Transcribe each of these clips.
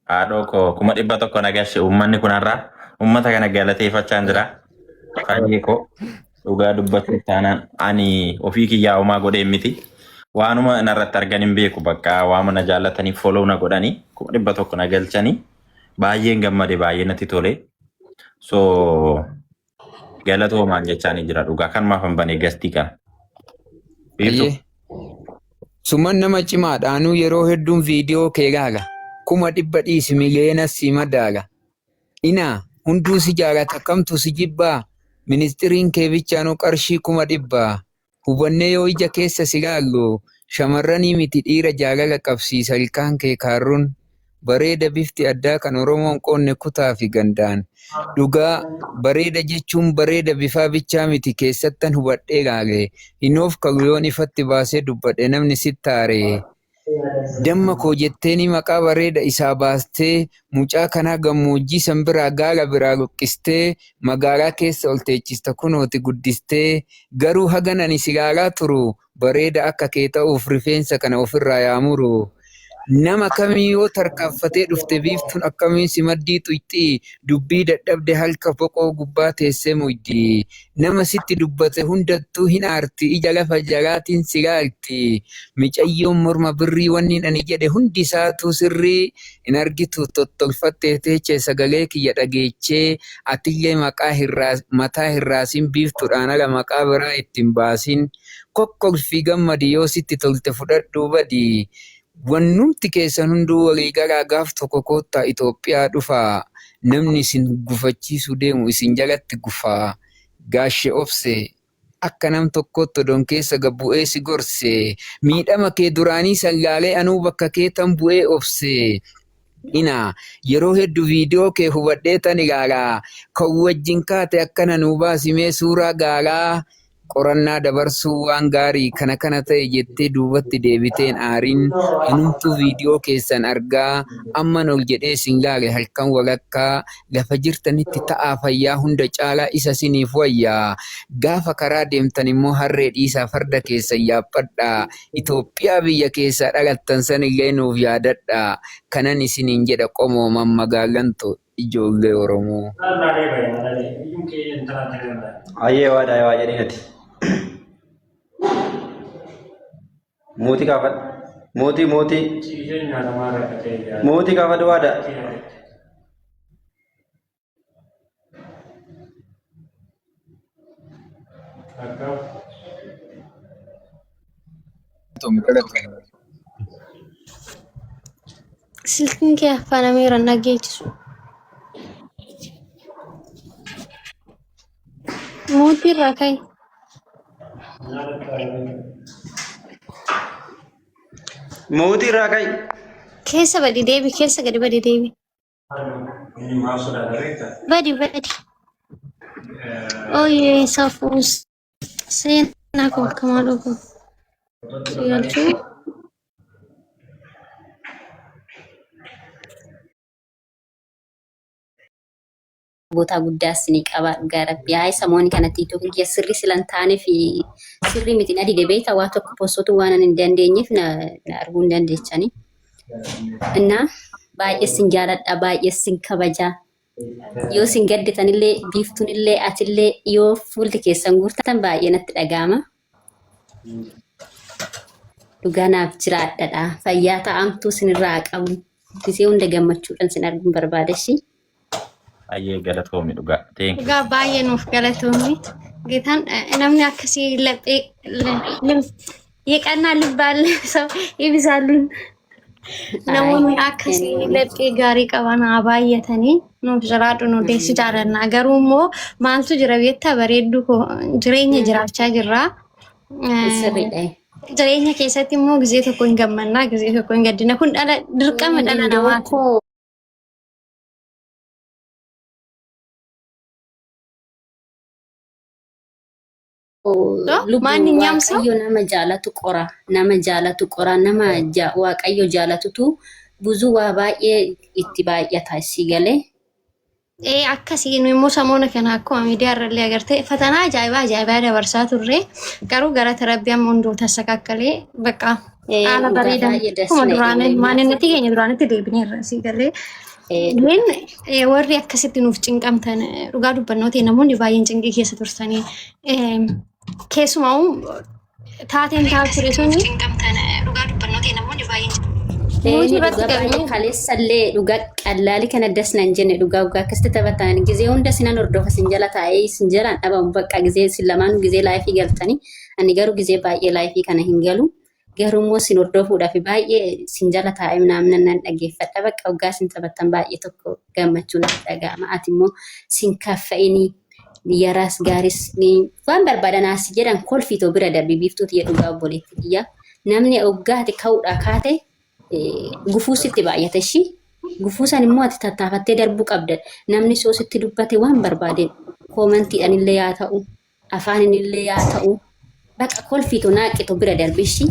Haadhoo koo 100,000 na gashe uummanni kun har'a uummata kana galateeffachaan jira. Fayyee koo dhugaa dubbachuuf taanaan ani ofii kiyyaa homaa godheen miti. Waanuma narratti argan hin beeku bakka waama na jaallatanii follow na godhanii 100,000 na galchanii baay'een gammade baay'ee natti tole. So galatoomaan jechaan jira dhugaa kanumaaf hin banee gastii kana. Biiftuu. Ayyee. Suman nama cimaadha. Anuu yeroo hedduun viidiyoo kee ilaala. 100,000 dhiisi miliyoonas si madaala. Inaa hunduu si jaalata kamtu si jibbaa? Ministiriin kee bichaanuu qarshii 100,000. Hubannee yoo ija keessa si laallu shamarranii miti dhiira jaalala qabsiisa ilkaan kee kaarruun. Bareeda bifti addaa kan Oromoon qoonne kutaa fi gandaan. Dhugaa, bareeda jechuun bareeda bifaa bichaa miti keessattan hubadhee laale. Hin oofkalu yoon ifatti baasee dubbadhe namni sitti aare. Damma koo jetteeni maqaa bareeda isaa baastee mucaa kanaa gammoojjii san biraa gaala biraa luqqistee magaalaa keessa ol teechista kunooti guddistee garuu hagan ani si laalaa turu bareeda akka kee ta'uuf rifeensa kana ofirraa yaa muru. Nama kamii yoo tarkaanfatee dhufte biiftuun akkamiin si maddii xuyxii dubbii dadhabde halka boqoo gubbaa teessee muydi. Nama sitti dubbate hundattuu hin aarti ija lafa jalaatiin si laalti. Micayyoon morma birrii wannin ani jedhe hundi isaatuu sirrii hin argitu tottolfattee teechee sagalee kiyya dhageechee atillee maqaa mataa hin raasin biiftuudhaan ala maqaa biraa itti hin baasin. Kokkolfii gammadi yoo sitti tolte fudhadhuu badi. Wannumti keessan hunduu walii galaa gaaf tokko koottaa Itoophiyaa dhufaa. Namni isin gufachiisuu deemu isin jalatti gufaa. Gaashe Obse akka nam tokkootti odoon keessa gad bu'ee si gorse. Miidhama kee duraanii san laalee anuu bakka kee tan bu'ee obse. Ina yeroo heddu viidiyoo kee hubadhee tan ilaala. Kan wajjin kaate akkana nuu baasi mee suuraa gaalaa. Qorannaa dabarsuu waan gaarii kana kana ta'e jettee duubatti deebitee hin aarin. Anumtuu viidiyoo keessan argaa amman ol jedhee isin laale halkan walakkaa lafa jirtanitti ta'aa fayyaa hunda caalaa isa siniif wayya. Gaafa karaa deemtan immoo harree dhiisaa farda keessan yaaphadhaa. Itoophiyaa biyya keessaa dhalattan sanillee nuuf yaadadhaa. Kanan isiniin jedha qomoo mammagaalan too. ijoollee Oromoo. Ayyee waa daa'e waa jedhee ati. Mootii kaafadhu. Mootii mootii. Mootii kaafadhu waa daa'e. Silkiin kee afaan Ameeraan dhageechisu. Mootii irraa ka'i. Mootii irraa ka'i. Keessa badi deebi keessa gadi badi deebi. Badi badi. Ooyee safuu seenaa koo akkamaa dhufu. Si galchuu. Boota guddaas ni qaba dhugaa rabbi. Hayi samoonni kana tiiktookii kiyya sirrii silan taanee fi sirrii miti na dide beektaa waa tokko postotu waan ani hin dandeenyeef na na arguu hin dandeechani. Innaa baay'ee sin jaaladha baay'ee sin kabaja. Yoo sin gadditanillee biiftunillee atillee yoo fuulli keessan guurtan baay'ee natti dhaga'ama. Dhugaa naaf jiraadhadha. Fayyaa ta'amtuu sinirraa haa qabu. Gisee hunda gammachuudhaan sin arguun barbaada ishii. Baay'ee galatoomi dhugaa. Thank you. Dhugaa baay'ee nuuf galatoomi. Geetaan namni akkasii laphee የቀና ልብ አለ ሰው ይብዛሉን። Namoonni akkasii laphee gaarii qaban haa baay'atanii nuuf jiraadhu nu deessi jaalanna. Garuu immoo maaltu jira beektaa bareedduu koo jireenya jiraachaa jirra. Sirriidha. Jireenya keessatti immoo gizee tokko hin gammannaa gizee tokko hin gaddina. Kun dhala dirqama dhala namaati. Koo Lubbuu ማንኛውም ሰው Waaqayyo nama jaalatu qora nama jaalatu qora nama Waaqayyo jaalatutu buzu waa baay'ee itti baay'ata si galee. Ee akkasii nu immoo samoona kana akkuma miidiyaa irrallee agartee fatanaa ajaa'ibaa ajaa'ibaa dabarsaa turre garuu gara rabbii amma hunduu tasakakkalee bakka Ee, Haala dhugaa bareedaan baay'ee das akkuma na duraanii jedhe. maaninnetti keenya duraanitti deebineerra sii galee. Ee, dhugaa. Gin warri akkasitti nuuf cinqamtan dhugaa dubbannoo ta'e namoonni baay'een cinqii keessa turtanii keessumaa taateen taa ture suni Ee, nuti ni irratti dhugaa baay'ee qabne kaleessallee dhugaa qallaalii kana das nan jenne dhugaa dhugaa akkasitti taphatan gizee hunda sinan hordofa sin jala taa'ee sin jalaan dhabamu bakka gizee sin lamaanuu gizee laayifii galtanii ani garuu gizee baay'ee laayifii kana hin galu garuu immoo sin hordofuudhaaf baay'ee sin jala taa'ee naamna nan dhaggeeffadha bakka waggaa sin taphattan baay'ee tokko gammachuu natti dhaga'ama ati immoo sin kaffa'inii yaraas gaaris ni waan barbaadan as jedhan kolfiitoo bira darbi biiftuuti jedhu dhugaa obboleetti kiyya namni oggaati ka'uudhaa kaate gufuu sitti baay'ata ishii gufuu san immoo ati tattaafattee darbuu qabda namni soo sitti dubbate waan barbaade koomantiidhaan illee yaa ta'u afaaniin illee yaa ta'u bakka kolfiitu naaqitu bira darbi ishii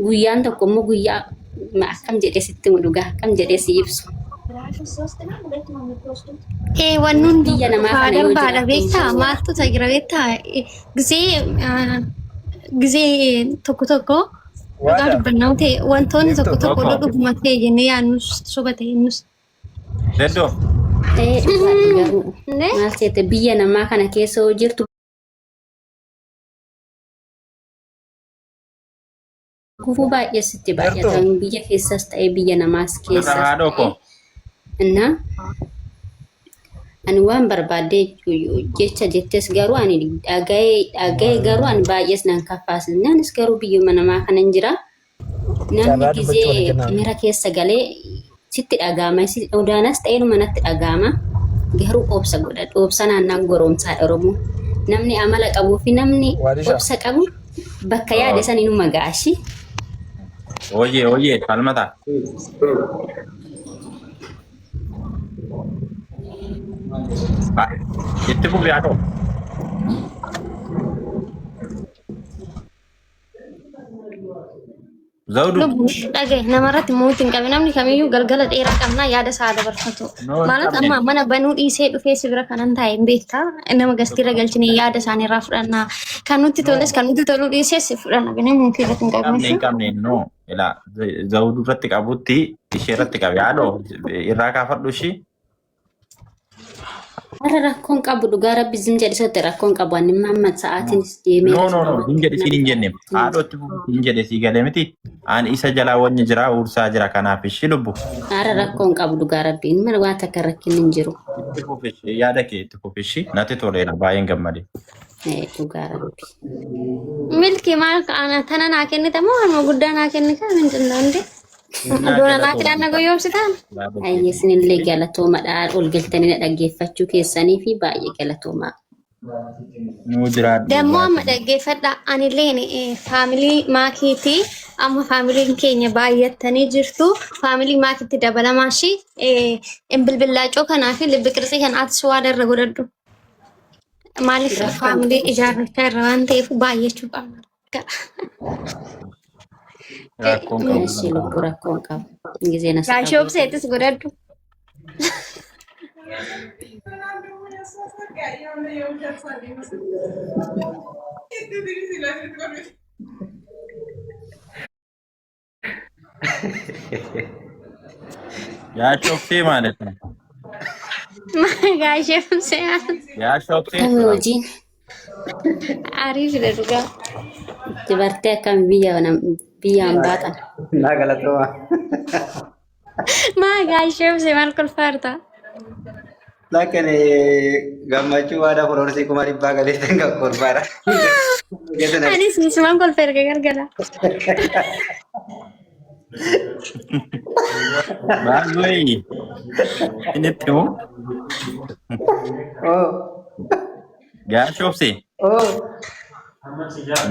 guyyaan tokko immoo guyyaa akkam jedhee sitti himu dhugaa akkam jedhee si ibsu. Ee wanni hundi Biyya namaa haa kana yoo darbaadha jiraattu beektaa hin maaltu ta'a jira beektaa gisee gisee tokko tokko dhugaa Waada. dubbannaa ta'e wantoonni tokko Jirtu. tokko Tokko. dhuguma ta'e jennee yaadnus soba ta'e nus. Deddoo. Ee dhugaadha garuu Ne? maal seete biyya namaa kana keessa yoo jirtu gufuu baay'ee sitti Jirtu. baay'atan biyya keessas ta'e biyya namaas Irra keessas haadhoo ta'e koo. እና ani waan barbaadde jecha jettes garuu ani dhaga'ee dhaga'ee garuu ani baay'ees nan kaffaasne anis garuu biyyuma namaa kanan jira namni Carraa dubbachuu gizee argannaan. mira keessa galee sitti dhaga'ama odaanas ta'ee numa natti dhaga'ama garuu obsa godhadhu obsa naannaan goromsaa Oromoo namni amala qabuu fi namni Waadisha. obsa qabu bakka yaade san inuma ga'ashi. Oye, oye, falmata. Itti fufi haadhoo. Zawdu. Lubbu dhagaye namarratti mootii hin qabne namni kamiyyuu galgala dheeraa qabnaa yaada isaa dabarfatu. No, hin ማለት qabne. amma mana banuu dhiisee dhufee si bira kanan taa'e hin beektaa nama gastiirra galchine yaada isaanii irraa fudhannaa kan nutti No. toles kan nutti toluu dhiisees fudhanna binee mootii irratti hin qabne. Qabne hin qabne no. Ilaa zawduu irratti qabutti ishee irratti qabe haadhoo irraa kaafadhu ishii. Warra rakkoon qabu dhugaa rabbi zim jedhisotti rakkoon qabu ani amma sa'aatiinis deemee No, no, no. Hin jedhe siin hin jenne. Haadhootti fufi hin jedhe sii galee miti. Ani isa jalaa wanni jira uursaa jira kanaaf ishii lubbu. Har'a rakkoon qabu dhugaa rabbi inni waan takka rakkinni hin jiru. Itti fufi ishii yaada kee itti fufi ishii natti toleera baay'een gammade. Eh, Dhugaa rabbi. Milki maal ana tana naa kennite moo anuma guddaa naa kennite ምንድን ነው እንዴ? Naa Doona naa kidhaan na galatoomta. goyoomsitaan? Yaada Baay'ee keetii. isinillee galatoomadha ol galtanii na dhaggeeffachuu keessanii fi baay'ee galatoomaa. Nuu jiraadhu Dammoo dhugaa amma keetii. dhaggeeffadha. Anilleen faamilii maakiitii amma faamiliin keenya baay'attanii jirtu. Faamilii maakiitti dabalamaa ishii bilbillaacoo kanaa fi libbi qirtsii kan ati suwaa darra godhadhu. Maaliif Rakkoon faamilii qabu. ijaarrachaa irra waan ta'eef baay'achuu qabna. Rakkoon qabu Eessi lubbuu rakkoon qabu. Gizeen as Gaashee qabu. obseetis godhadhu. Yaashoobsee ማለት ነው። Gaashee obsee Yaashoobsee Akkami hojiin ariif dhugaa. dubartii akkami biyya biyyaan baatan. Naa galatooma. Maa gaashee obsee maal kolfaarta? Lakkeen gammachuu waadaa foloorsii 500,000 galeessan kan kolfaadha. Anis nisumaan kolfa erga gargala. Baay'ee inni himu Oh, gaashoobsee oh.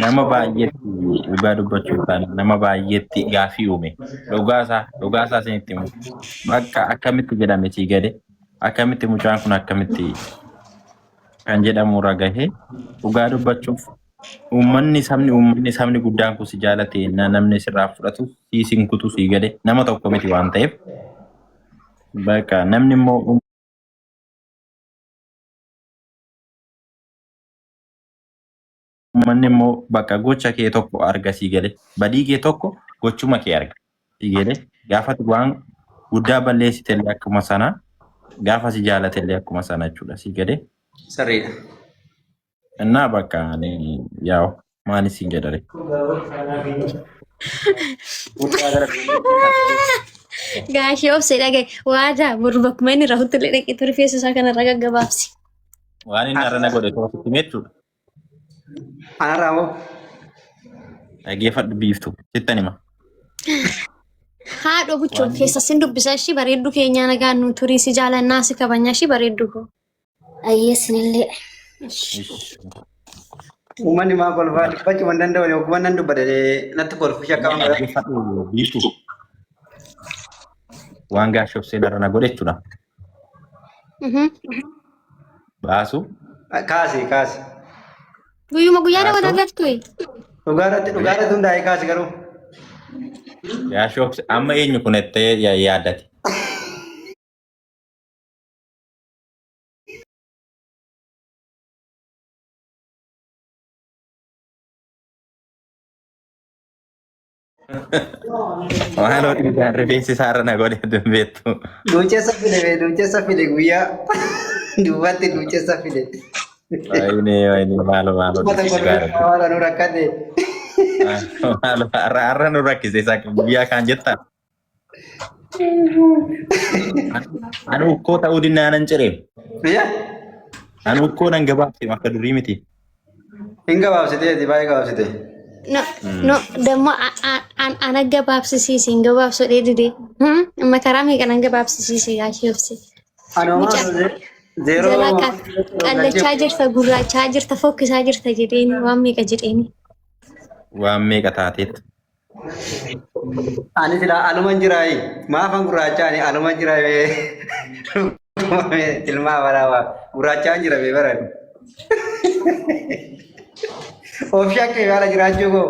nama baay'eetti dhugaa dubbachuuf taana nama baay'eetti gaafii uume dhugaasaa dhugaasaa isinitti himu bakka akkamitti jedhame sii gade akkamitti mucaan kun akkamitti kan jedhamu irra gahee dhugaa dubbachuuf uummanni sabni uummanni sabni guddaan kun si jaalate namni sirraa fudhatu sii sin kutu sii gade nama tokko miti waan ta'eef bakka namni immoo Uummanni immoo bakka gocha kee tokko arga sii galee badii kee tokko gochuma kee arga sii galee gaafati waan guddaa balleessitellee akkuma sana gaafa si jaalatellee akkuma sana jechuudha sii galee. Sirriidha. Innaa bakka ani yaa'u maal siin jedhare. Guddaa gara Gaashee obsee dhagaye waadaa boru bakkuma inni rahutti illee dhaqee ture rifeensa isaa kanarra gaggabaabsi. Waan inni har'a na godhe tokko sitti hime jechuudha. Anarraa moo? Dhaggeeffadhu biiftu sittan hima. Haadha buchoo keessa sin dubbisa ishii bareedduu keenyaa nagaan nu turii si jaalannaa si kabajnaa ishii bareedduu koo. Ayyee sinillee. Uummanni maa kolfaa dubbachuu hin danda'u ogummaa nan dubbate natti kolfu shakkama. Dhaggeeffadhu biiftu. Waan gaashee obsee har'a na godhe jechuudha. Baasu. Kaasi kaasi. Guyyuma guyyaa Haasoo. nama agartu. Dhugaarratti dhugaarratti hundaa'ee kaasi garuu. Gaashee obsee amma eenyu kun jettee yaaddate. Waan hojii rifeensi isaarra na godhe beektu. Duucheessa fide bee duucheessa fide guyyaa duubatti duucheessa fide. Wayne wayne maalo maalo. Uummata kolfee waan nu rakkate. Maalo har'a har'a nu rakkise isa guyyaa kaan jettaa. Ani ukkoo ta'uu dinnaa nan ciree. Biyya Ani ukkoo nan gabaabse akka durii miti. hin gabaabsiteeti baay'ee gabaabsite. No, no, dammoo ana gabaabsisiise hin gabaabsu didee. Amma karaa meeqa nan gabaabsisiise gaashee obsee. Anuma Mucaa- zeeroo Jalaa qallachaa jirta, gurraachaa jirta, fokkisaa jirta jedheeni waan meeqa jedheeni. Waan meeqa taateet. Ani sila aluman jiraayi maafan gurraachaa ani aluman jiraayi tilmaa baraa gurraachaan jira bee baran. Of shakkee haala jiraachuu koo.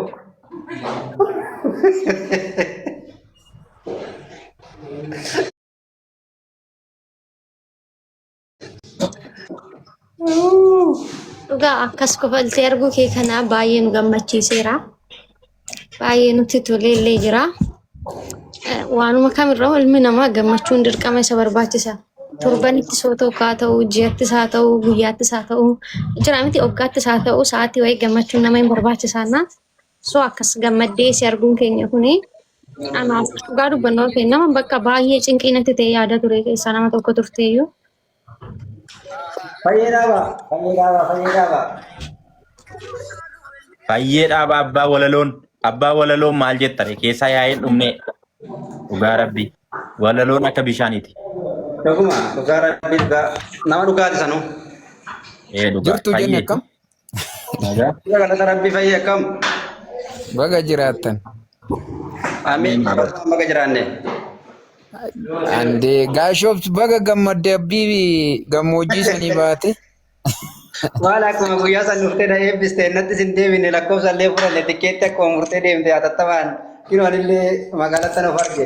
Dhugaa akkas kofaltee arguu kee kanaa baay'ee nu gammachiiseera. Baay'ee nutti tolee illee jira. Waanuma kamirra ilmi namaa gammachuun dirqama isa barbaachisa. Torbanitti soo tokko haa ta'u, ji'attis haa ta'u, guyyaattis haa ta'u, jira miti waggaattis haa ta'u, sa'aatii wayii gammachuun nama hin barbaachisaanna. Soo akkas gammaddee si arguun keenya kuni anaaf dhugaa dubbannoo ta'e nama bakka baay'ee cinqii natti ta'e yaada ture keessaa nama tokko turteeyyuu. Fayyee dhaabaa fayyee dhaabaa fayyee dhaabaa. Fayyee dhaaba abbaa walaloon abbaa walaloon maal jettare keessaa yaa'een dhumne dhugaa rabbi walaloon akka bishaaniiti. Dhuguma dhugaa rabbi dhugaa nama dhugaati sanuu. Ee dhugaa Jirtu jenne fayyee. akkam? Nagaa. Dhugaa galata rabbi fayyee akkam. Baga jiraattan. Amiin baga jiraanne. Andee gaashoobs baga gammadde abbii gammoojjii sanii baate. Maal akkuma guyyaa san dhuftee na eebbiste natti sin deebine lakkoofsa illee fudhanne tikkeetti akkuma murtee deemte hatattamaan kinoo anillee magaalatti of arge.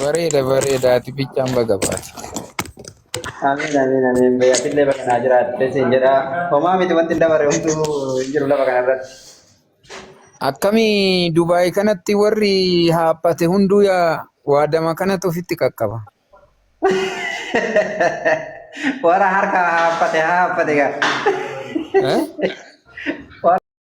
Bareeda bareeda ati bichaan baga baate. Amiin amiin amiin bayyatillee baga naa jiraatte sin jedha. Homaa miti wanti hin dabarre homtuu hin jiru lafa kanarratti. Akkamii Dubaay kanatti warri haaphate hunduu yaa waadama kanatu ofitti qaqqaba. Warra harka haaffate haaffate gaa. Eh?